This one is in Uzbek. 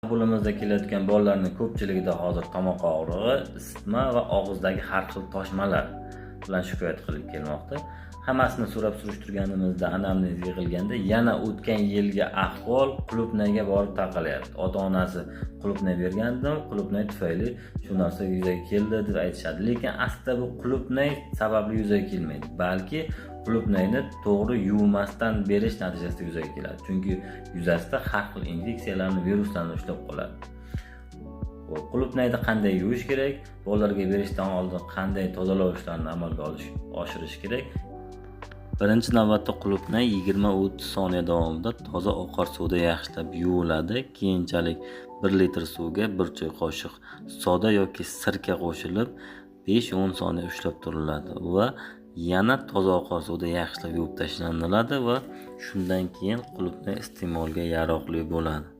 Qabulimizda kelayotgan bolalarning ko'pchiligida hozir tomoq og'rig'i, isitma va og'izdagi har xil toshmalar bilan shikoyat qilib kelmoqda. Hammasini so'rab surishtirganimizda, anamnez yig'ilganda yana o'tgan yilgi ahvol qulupnayga borib taqalyapti. Ota-onasi qulupnay bergandim, qulupnay tufayli shu narsa yuzaga keldi deb aytishadi. Lekin aslida bu qulupnay sababli yuzaga kelmaydi, balki qulupnayni to'g'ri yuvmasdan berish natijasida yuzaga keladi. Chunki yuzasida har xil infeksiyalarni, viruslarni ushlab qoladi. Qulupnayni qanday yuvish kerak, bolalarga berishdan oldin qanday tozalov ishlarini amalga oshirish kerak? Birinchi navbatda qulupnay 20-30 soniya davomida toza oqar suvda yaxshilab yuviladi. Keyinchalik 1 litr suvga 1 choy qoshiq soda yoki sirka qo'shilib 5-10 soniya ushlab turiladi va yana toza oqar suvda yaxshilab yuvib tashlaniladi va shundan keyin qulupnay iste'molga yaroqli bo'ladi.